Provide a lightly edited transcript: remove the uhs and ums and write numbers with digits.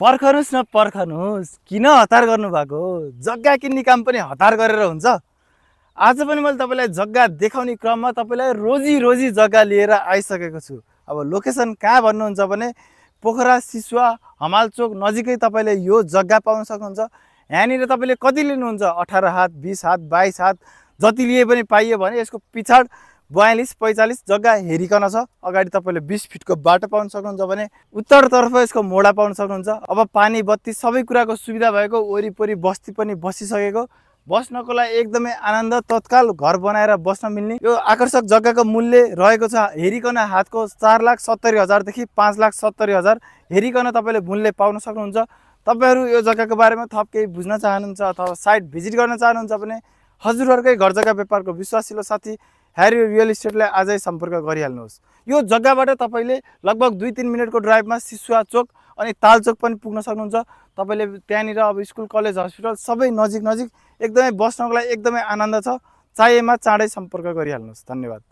पर्खनुस् न पर्खनुस् किन हतार गर्नुभएको जग्गा किन्ने काम पनि हतार गरेर हुन्छ। आज पनि मैले तपाईँलाई जग्गा देखाउने क्रममा तपाईँलाई रोजी रोजी जग्गा लिएर आइसकेको छु। अब लोकेसन कहाँ भन्नुहुन्छ भने पोखरा सिसुवा हमालचोक नजिकै तपाईँले यो जग्गा पाउन सक्नुहुन्छ। यहाँनिर तपाईँले कति लिनुहुन्छ 18 हात 20 हात 22 हात जति लिए पनि पाइयो भने यसको पिछाड 42-45 जग्गा हेरिकन छ। अगाडि तपाईँले 20 फिटको बाटो पाउन सक्नुहुन्छ भने उत्तरतर्फ यसको मोडा पाउन सक्नुहुन्छ। अब पानी बत्ती सबै कुराको सुविधा भएको वरिपरि बस्ती पनि बसिसकेको बस्नको लागि एकदमै आनन्द तत्काल घर बनाएर बस्न मिल्ने यो आकर्षक जग्गाको मूल्य रहेको छ हेरिकन हातको 4,70,000 देखि 5,70,000 हेरिकन तपाईँले मूल्य पाउन सक्नुहुन्छ। तपाईँहरू यो जग्गाको बारेमा थप केही बुझ्न चाहनुहुन्छ अथवा साइट भिजिट गर्न चाहनुहुन्छ भने हजुरहरूकै घर जग्गा व्यापारको विश्वासिलो साथी ह्यारी रियल इस्टेटलाई आजै सम्पर्क गरिहाल्नुहोस्। यो जग्गाबाट तपाईँले लगभग 2-3 मिनटको ड्राइभमा सिसुवा चोक अनि तालचोक पनि पुग्न सक्नुहुन्छ। तपाईँले त्यहाँनिर अब स्कुल कलेज हस्पिटल सबै नजिक नजिक एकदमै बस्नको लागि एकदमै आनन्द छ। चाहिएमा चाँडै सम्पर्क गरिहाल्नुहोस्। धन्यवाद।